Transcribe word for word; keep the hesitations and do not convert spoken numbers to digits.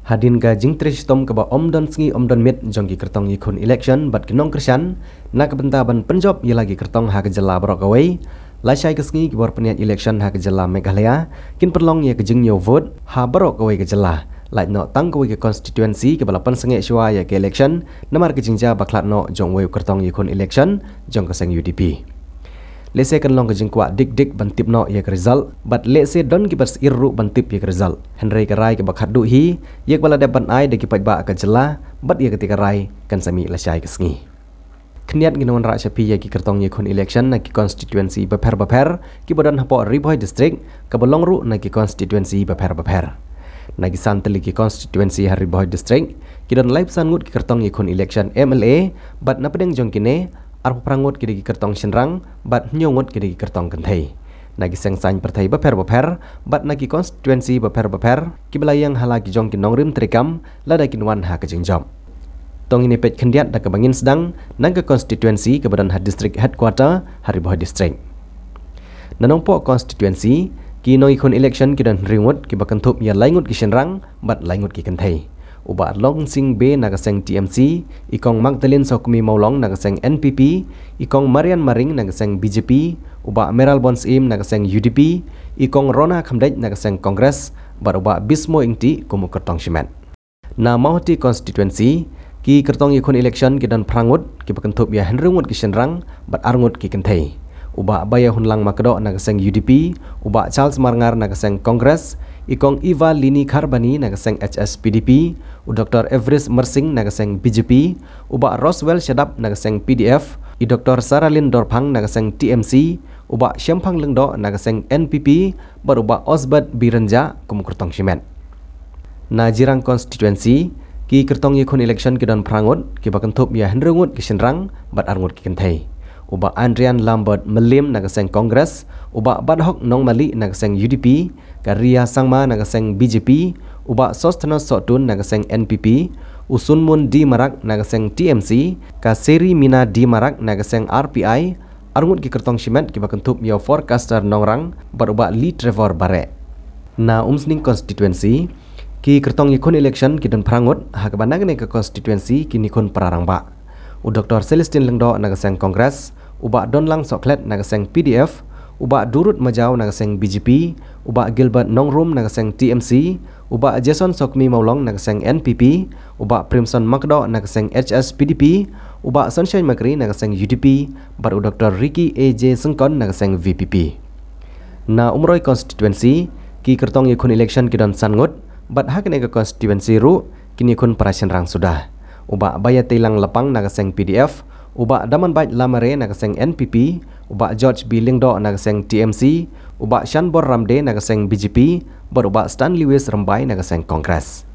Hadien ka jingtrei shitom kaba ym don sngi ym don miet jong ki kyrtong ïakhun election bad ki nongkyrshan na ka bynta ban pynjop ïa la ki kyrtong ha ka jylla baroh kawei, lashai ka sngi ki bor pynïaid election ha ka jylla Meghalaya kin pynlong ïa ka jingñiew vote ha baroh kawei ka jylla, lait noh tang kawei ka constituency kaba la pynsangeh shuwa ïa ka election namar ka jingjia ba khlad noh jong uwei u kyrtong ïakhun election jong ka seng U D P. Lehse kan long ka jingkwah dik dik ban tip noh ïa ka result bad lehse don kiba syier ruh ban tip ïa ka result, hynrei ka rai kaba khatduh hi ïa kaba la dep ban ai da ki paidbah ka jylla bad ïa katei ka rai kan sa mih lashai ka sngi. Khyndiat ngin wanrah sha phi ïa ki kyrtong ïakhun election na ki constituency bapher bapher kiba don hapoh Ri Bhoi District, kaba long ruh na ki constituency bapher bapher. Na ki san tylli ki constituency ha Ri Bhoi District, ki don laiphew san ngut ki kyrtong ïakhun election M L A bad na pdeng jong kine, arphew phra ngut ki dei ki kyrtong shynrang bad hynñiew ngut ki dei ki kyrtong kynthei. Na ki seng saiñ pyrthei bapher bapher bad na ki constituency bapher bapher, kiba la ïeng ha la ki jong ki nongrim treikam lada kin wan ha ka jingjop. To ngin ïa peit khyndiat da kaba ngin sdang na ka constituency kaba don ha District Headquarter ha Ri Bhoi District. Na Nongpoh constituency, ki nongïakhun election ki don hynriew ngut kiba kynthup ïa lai ngut ki shynrang bad lai ngut ki kynthei. U Bah Longsing Bey na ka seng T M C, i Kong Magdalene Sawkmie Mawlong na ka seng N P P, i Kong Marian Maring na ka seng B J P, u Bah Mayralborn Syiem na ka seng U D P, i Kong Rona Khymdeit na ka seng Congress, bad u Bah Bismo Ingti kum u kyrtong shimet. Na Mawhati constituency, ki kyrtong ïakhun election ki don phra ngut kiba kynthup ïa hynriew ngut ki shynrang bad ar ngut ki kynthei. U Bah Baïahunlang Makdoh na ka seng U D P, u Bah Charles Marngar na ka seng Congress, i Kong Eva Lini Kharbani na ka seng H S P D P, u Doctor Everest Mersing na ka seng B J P, u Bah Roswell Shadap na ka seng P D F, i Doctor Saralin Dorphang na ka seng T M C, u Bah Shemphang Lyngdoh na ka seng N P P, bad u Bah Osbert Birenja kum u kyrtong shimet. Na Jirang constituency, ki kyrtong ïakhun election ki don phra ngut kiba kynthup ïa hynriew ngut ki shynrang bad ar ngut ki kynthei. U Bah Adrian Lambert Mylliem na ka seng Congress, u Bah Badhok Nongmali na ka seng U D P, ka Ria Sangma na ka seng B J P, u Bah Sosthenes Sohtun na ka seng N P P, u Sunmun D Marak na ka seng T M C, ka Seri Mina D Marak na ka seng R P I, ar ngut ki kyrtong shimet kiba kynthup ïa u Forcaster Nongrang bad u Bah Lee Trevor Bareh. Na Umsning constituency, ki kyrtong ïakhun election ki don phra ngut, ha kaba na kane ka constituency kin ïakhun phra rangbah. U Doctor Celestine Lyngdoh na ka seng Congress, u Bah Donlang Sohkhlet na ka seng P D F, u Bah Durut Majaw na ka seng B J P, u Bah Gilbert Nongrum na ka seng T M C, u Bah Jason Sawkmie Mawlong na ka seng N P P, u Bah Primson Makdoh na ka seng H S P D P, u Bah Sunshine Makri na ka seng U D P, bad u Doctor Ricky A J Syngkon na ka seng V P P. Na Umroi constituency, ki kyrtong ïakhun election ki don san ngut, bad ha kane ka constituency ruh kin ïakhun phra shynrang suda. U Bah Baïateilang Lapang na ka seng P D F, u Bah Damanbait Lamare na ka seng N P P, u Bah George B Lyngdoh na ka seng T M C, u Bah Shanbor Ramde na ka seng B J P, bad u Bah Stanley West Rymbai na ka seng Congress.